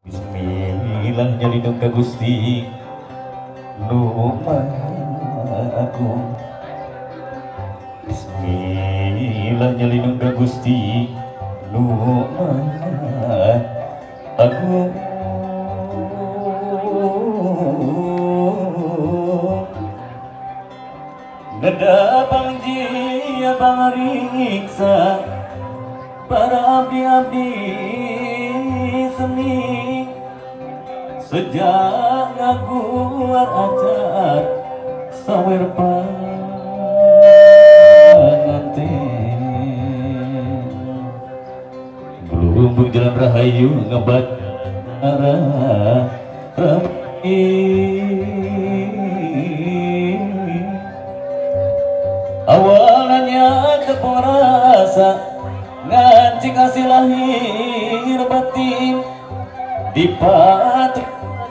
Bismillah nyalindung ka Gusti nu Maha Agung. Bismillah nyalindung ka Gusti nu Maha Agung. Neda pangjia pangariksa para abdi-abdi seni sejak ngaguar acar sawer panganten gelumbung jalan rahayu ngebat arah rami awalannya tepung rasa ngancik hasil lahir batin dipatri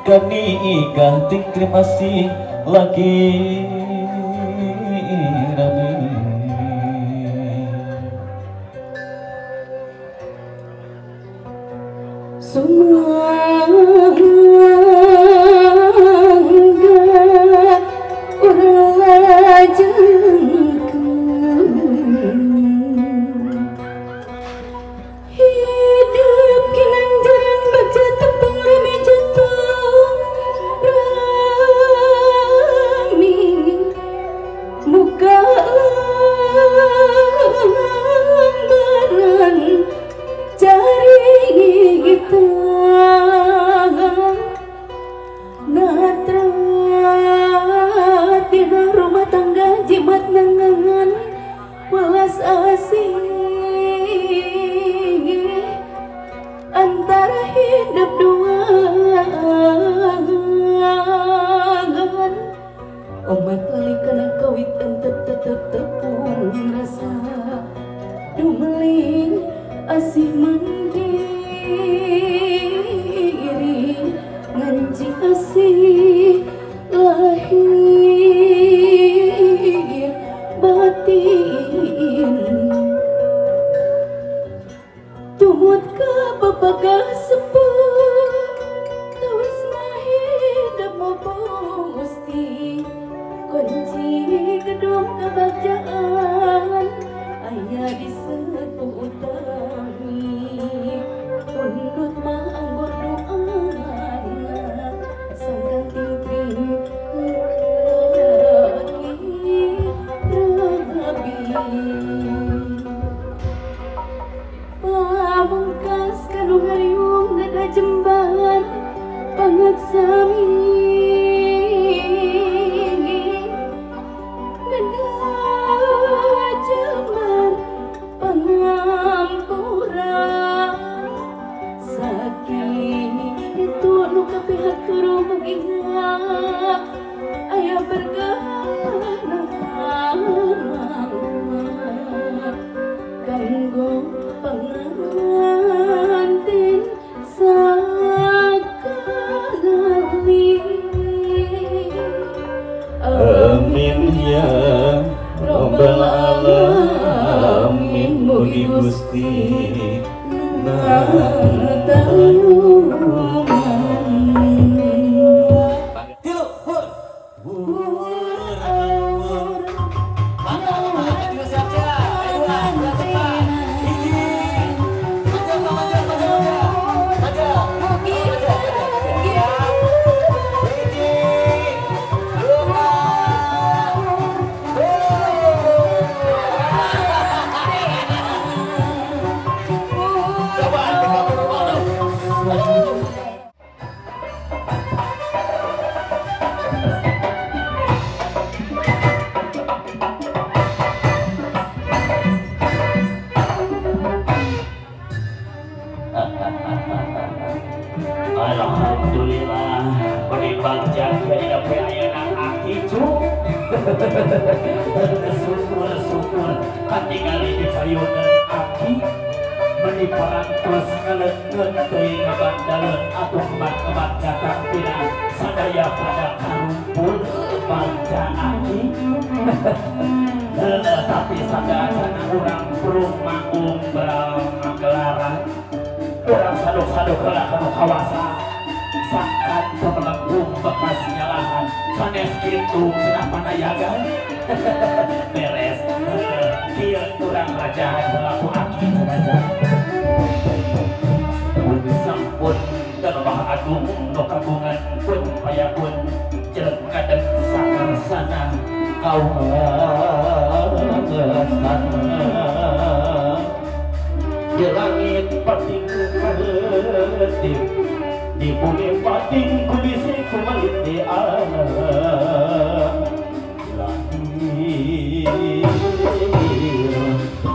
nikah ting terima kasih lagi rami. Sumangga urang lajengkeun hidup kinanjaran bagja tepung rami jatuh rami muka lambaran cari kita natra tina rumah tangga jimat nengan welas asih antara hidup duaan omat lali kana kawit entep tetep tepung rasa dumeling asih mandiri nganji asih lahir batin tumut ka babaga sepuh tawisna hidup Gusti kunci gedung kebagjaan aya di sepuh utami pundut mah anggur doana sangkan tingkring laki rabi pamungkas kanu ngariung nada jembar pangaksami nada jembar pangampura saking itu nu kapihatur mengingat aya berkahna kanggo pengantin sakali. Amin ya Rabbal alamin mugi Gusti Alhamdulillah menimbang jaga dina poe ayeuna aki cu. Syukur-syukur katingali di payunan aki meni parantos ngaleutkeun teuing ngabandaleun atuh kebat-kebat datang tina sadaya pada karumpul bagja aki. Tapi sadayana urang perlu manggung berang gelaran urang saduk-saduk heula kanu kawasa. Sangkan kemelengkung bekas nyalahan sanes kitu cenah panayagan. Beres kieu kurang rajahan heula ku aki cenah. Pun sampun Maha Agung nu kagungan pun payakun jelek ngadeg sakarsana kawasan di langit pating kaheutip di bumi pating kubisi kumalit di alam lahir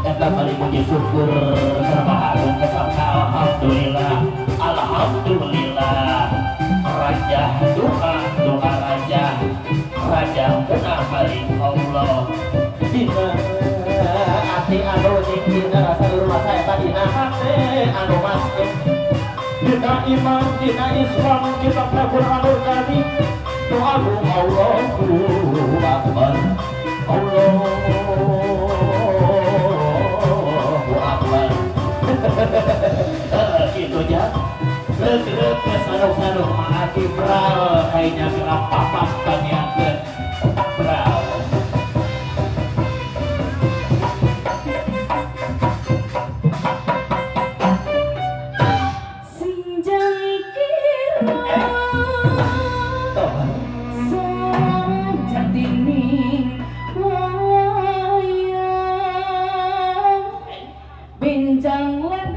eta paling puji syukur kana Maha Agung kesangka alhamdulillah alhamdulillah raja doa doa raja raja punah paling Allah dina ati anu ning dina rasa rumah saya dina hate anu masuk dina iman dina Islam kita Quranul Karim doa Allahu Akbar Allahu Akbar. Gitu ya leuk-leuk sanuk-sanuk maaki bral kayaknya kena papak tanyakeun bral. Senjang kira sajatining wayang benjang lan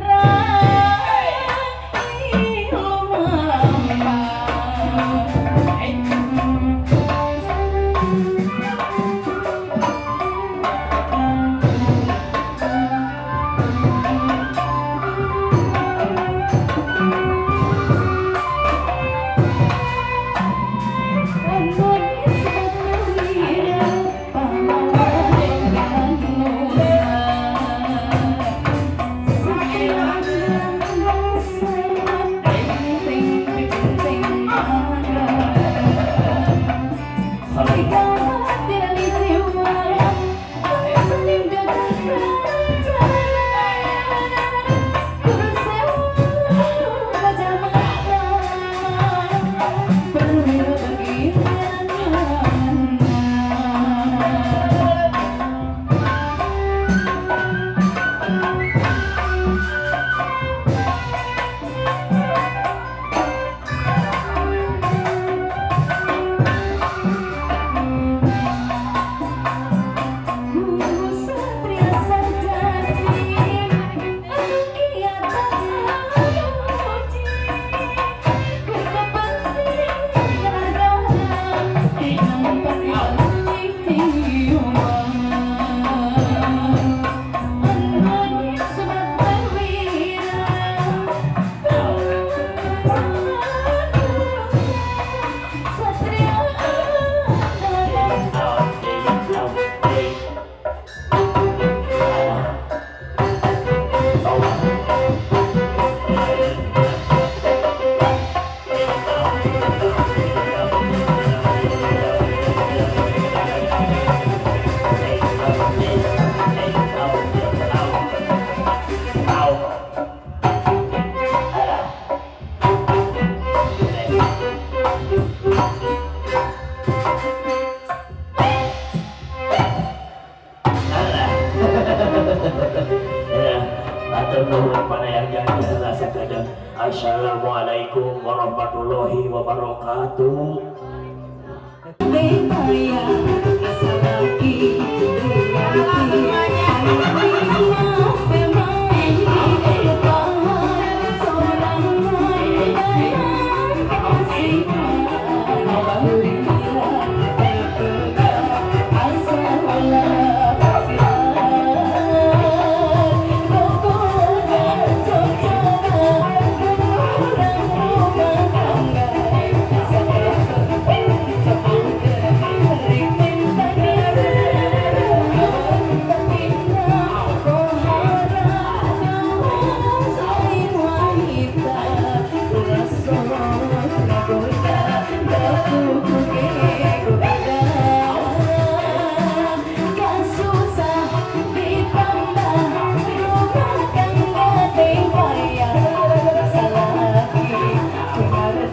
Assalamualaikum warahmatullahi wabarakatuh.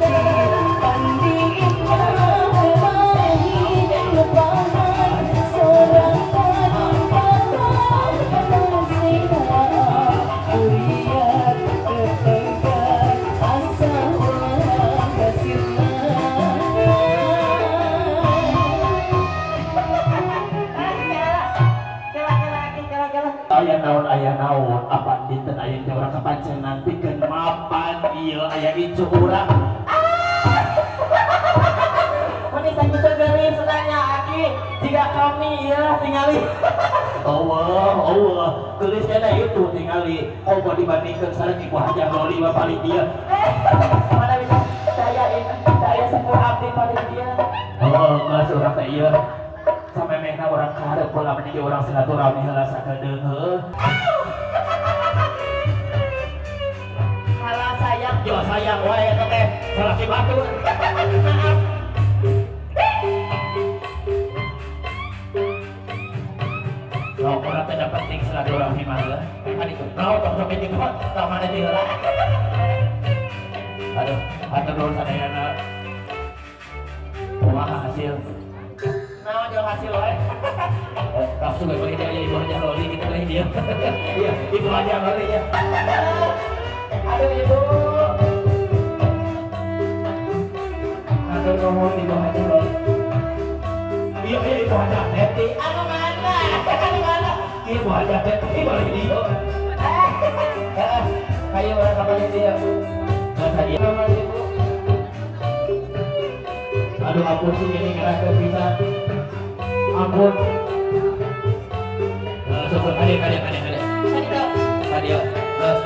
Salah. urang. Meni sakitu geulis nanya aki jika kami ya tingali. Allah, Allah, geulis kena itu tingali. Komo dibandingkeun sareng Ibu Hajah Loli mah paling dia. Mana bisa saya saya sepuh abdi paling dia. Oh, geus urang teh ieu. Samemehna urang kaharep pola meni ge urang silaturahmi heula sakedeung heuh. Salah sayang, yo sayang wae eta teh salaki batur. Maaf. Sok urang teh da penting silaturahmi mah heuh. Kan itu. Naon tong sok itu tong mana di heula. Aduh, hatur nuhun sadayana. Kumaha hasil? Naon jeung hasil wae. Langsung we beli dia Ibu Hajah Loli kita beli dia. Iya, Ibu Hajah Loli ya. Aduh Ibu. Hatur nuhun Ibu Hajah Loli. Iya, iya Ibu Hajah Teti. Anu mana? Anu mana? Ibu Hajah Teti beli dia. Heeh. Hayu urang ka beli dia. Masa dia. Ibu. Aduh ampun sih ini ngerakeun pisan. Ampun. Syukur kadieu kadieu kadieu kadieu. Kadieu. Terus.